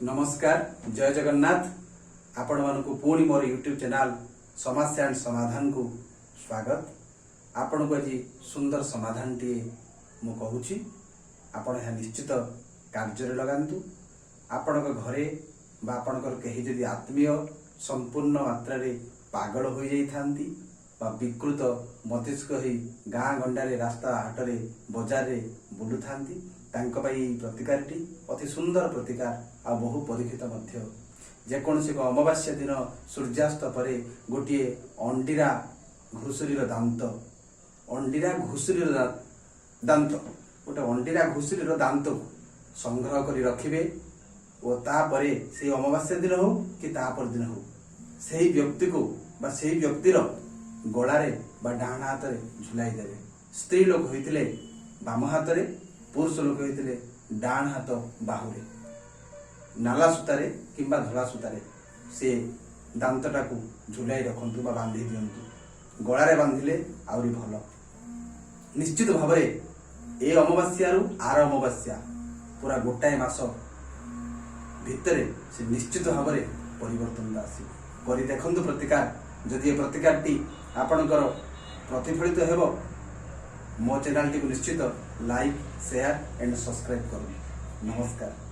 ନମସ୍କାର, ଜୟ ଜଗନ୍ନାଥ। ଆପଣମାନଙ୍କୁ ପୁଣି ମୋର ୟୁଟ୍ୟୁବ୍ ଚ୍ୟାନେଲ୍ ସମସ୍ୟା ଆଣ୍ଡ ସମାଧାନକୁ ସ୍ୱାଗତ। ଆପଣଙ୍କୁ ଆଜି ସୁନ୍ଦର ସମାଧାନଟିଏ ମୁଁ କହୁଛି, ଆପଣ ଏହା ନିଶ୍ଚିତ କାର୍ଯ୍ୟରେ ଲଗାନ୍ତୁ। ଆପଣଙ୍କ ଘରେ ବା ଆପଣଙ୍କର କେହି ଯଦି ଆତ୍ମୀୟ ସମ୍ପୂର୍ଣ୍ଣ ମାତ୍ରାରେ ପାଗଳ ହୋଇଯାଇଥାନ୍ତି ବା ବିକୃତ ମସ୍ତିଷ୍କ ହୋଇ ଗାଁ ଗଣ୍ଡାରେ, ରାସ୍ତା ହାଟରେ, ବଜାରରେ ବୁଲୁଥାନ୍ତି, ତାଙ୍କ ପାଇଁ ଏହି ପ୍ରତିକାରଟି ଅତି ସୁନ୍ଦର ପ୍ରତିକାର ଆଉ ବହୁ ପରୀକ୍ଷିତ ମଧ୍ୟ। ଯେକୌଣସି ଏକ ଅମାବାସ୍ୟା ଦିନ ସୂର୍ଯ୍ୟାସ୍ତ ପରେ ଗୋଟିଏ ଅଣ୍ଡିରା ଘୁଷୁରୀର ଦାନ୍ତ, ଅଣ୍ଡିରା ଘୁଷୁରୀର ଦାନ୍ତ, ଗୋଟେ ଅଣ୍ଡିରା ଘୁଷୁରୀର ଦାନ୍ତକୁ ସଂଗ୍ରହ କରି ରଖିବେ ଓ ତାପରେ ସେଇ ଅମାବାସ୍ୟା ଦିନ ହଉ କି ତା ପରଦିନ ହଉ, ସେହି ବ୍ୟକ୍ତିକୁ ବା ସେଇ ବ୍ୟକ୍ତିର ଗଳାରେ ବା ଡାହାଣ ହାତରେ ଝୁଲାଇ ଦେବେ। ସ୍ତ୍ରୀ ଲୋକ ହୋଇଥିଲେ ବାମ ହାତରେ, ପୁରୁଷ ଲୋକ ହୋଇଥିଲେ ଡାହାଣ ହାତ ବାହୁରେ ନାଲା ସୂତାରେ କିମ୍ବା ଧଳା ସୂତାରେ ସେ ଦାନ୍ତଟାକୁ ଝୁଲାଇ ରଖନ୍ତୁ ବା ବାନ୍ଧି ଦିଅନ୍ତୁ। ଗଳାରେ ବାନ୍ଧିଲେ ଆହୁରି ଭଲ। ନିଶ୍ଚିତ ଭାବରେ ଏ ଅମାବାସ୍ୟାରୁ ଆର ଅମାବାସ୍ୟା, ପୁରା ଗୋଟାଏ ମାସ ଭିତରେ ସେ ନିଶ୍ଚିତ ଭାବରେ ପରିବର୍ତ୍ତନ ଆସିବ। କରି ଦେଖନ୍ତୁ ପ୍ରତିକାର। ଯଦି ଏ ପ୍ରତିକାରଟି ଆପଣଙ୍କର ପ୍ରତିଫଳିତ ହେବ, ମୋ ଚ୍ୟାନେଲଟିକୁ ନିଶ୍ଚିତ ଲାଇକ୍, ସେୟାର ଆଣ୍ଡ ସବସ୍କ୍ରାଇବ୍ କରନ୍ତୁ। ନମସ୍କାର।